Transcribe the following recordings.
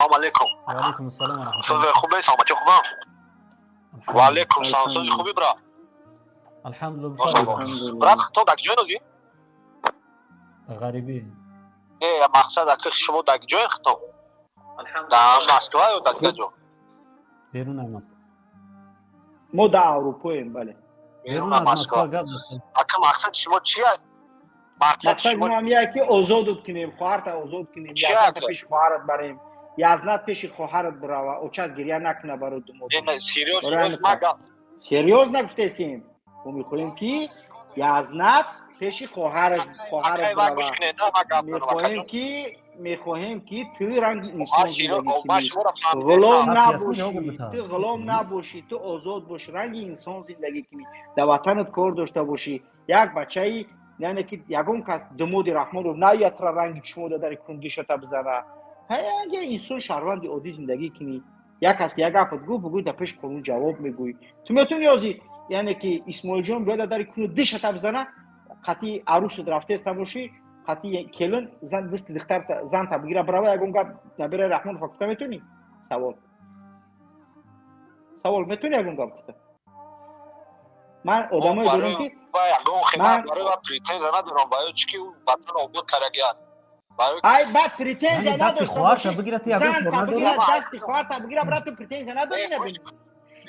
Салом алейкум. Ва алейкум ассалом ва раҳматуллоҳ. Сози хубе, саломатӣ хубам. Ва алейкум салом. Сози хуби, бра? Алҳамдулилла. Мошалло. Бифармоед. Брат, то дар ҷой нозӣ? Ғарибӣ. Не, мақсад, аки, шумо дар ҷои хито? Дар Москва ё дар дигар ҷо? Берун аз Москва. Мо дар Аврупоем, бале. Берун аз Москва гап зад. Ака, мақсади шумо чия? Мақсади Мақсади шумо мо ҳам як ки озодут кунем, хоҳарта озод кунем. Чия, Язната ака? пеши хоҳарат барем, язнат пеши хоҳарат бирава, очат гирья накуна барои думод. Не, не, серьёз, Барои серьёз, ма гап. Серьёз нагуфтесем, мо мехоҳем, ки язнат пеши хоҳараш Акай, ва гӯш бирава. кунед, ма гап дорам, Мехоҳем акаҷон. ки, мехоҳем, ки ту ранги Ма инсон серьёз, зиндагӣ ма кунӣ, шуморо фаҳмидем. ғулом Ҳаққи набошӣ. ҷавоб бидиҳад. Ту ғулом набошӣ, ту озод бошӣ, ранги инсон зиндагӣ кунӣ, дар ватанат кор дошта бошӣ. Як бачаи, яъне ки ягон кас думоди Раҳмонов наояд, тра ранги шумо дадари кундишата бизана. Я инсон, шаҳрванди оддӣ зиндагӣ кунӣ. Як кас ки як гапат гӯ, бугӯй, дар пеши қонун ҷавоб мегӯӣ. Ту метавонӣ ёзи, яъне ки Исмоилҷон биёд, дари куну дишата бизана, қатъи арӯсат рафтеста бошӣ, қатъи келин зан дасти духтарта занта бигира бирава, ягон гап набираи Раҳмонов гуфта метавонӣ? Савол, савол, метавонӣ ягон гап гуфта? Ман одамое дорам, ки Ва ягон хела барои ва претензия надорам, барои чӣ ки ӯ ватан обод кардагиан. Барои Ай, баъд претензия Яъне дасти надошта хоҳарта бошӣ, бигира, ту ягон занта кор надорӣ? бигира, дасти хоҳарта бигира, брат, ту претензия надорӣ? Набин,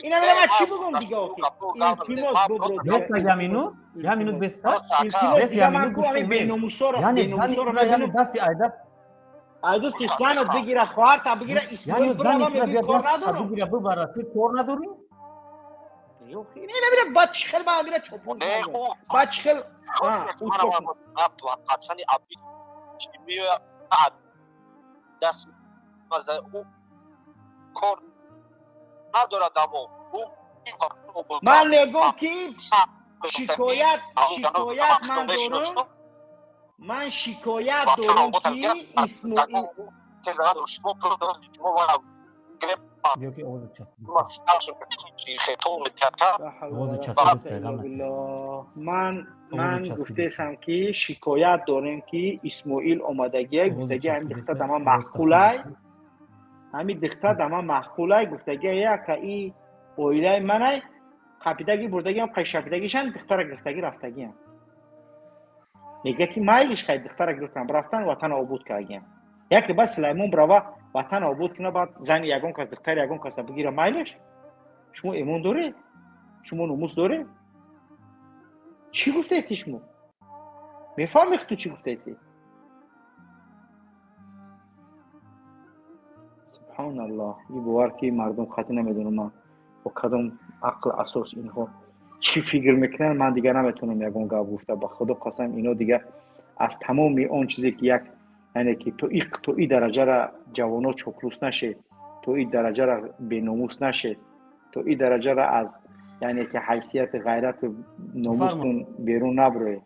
ина ман чӣ бугум дига охи? Илтимос, бобро. Беста я минут, я минут беста. Илтимос, Бес дига я ман минут ку гӯш ҳамин кун. беномусоро Яъне зани беномусоро тура, яъне мебинам. дасти айда Ай дасти занат бигира, хоҳарта бигира, яъне Исмоил зани бирава, тура мегӯи биё кор дастта надорам. бигира бибара, ту кор надорӣ? Ина бира, баъд чӣ хел ман бира чопон Не, кардам? ӯ Баъд чӣ хел ӯ чикор кунад? Пацани аби меояд, даст ӯ кор надорад, амо ӯ Ман мегӯм, ки шикоят ман дорам, ман шикоят дорам, ки Исмоил Ё ки овози часпид. Овози часпидиста, ғам накун. Ман Овози часпидиста. гуфтесам, ки шикоят дорем, ки Исмоил омадагия, Овози гуфтагия ҳамин часпидиста. духта дама Овоз маъқулай, тафовут. ҳамин духта дама маъқулай, гуфтагия яка и оилаи манай қапидаги бурдагиам, қайшапидагишан духтара гирифтагӣ рафтагиам. Мега, ки майлиш, хай, духтара гирифтан рафтан, ватана обуд кардагиам. Яке баъд Сулаймон брава, ватана обуд куна, баъд зани ягон кас, духтари ягон каса бигира, майлиш? Шумо эмон доред? Шумо номус доред? Чӣ гуфтаеси шумо? Мефаҳмед ту чӣ гуфтаеси? Субҳаналлоҳ, и бовар ки мардум хати намедонам ман бо кадом ақл асос инҳо чӣ фикр мекунанд. Ман дигар наметавонам ягон гап гуфта. Ба Худо қасам, ино дигар аз тамоми он чизе ки як, яъне ки то и дараҷара ҷавоно чоплус нашед, то и дараҷара беномус нашед, то и дараҷара аз, яъне ки, ҳайсияти ғайрату номустун берун наброед.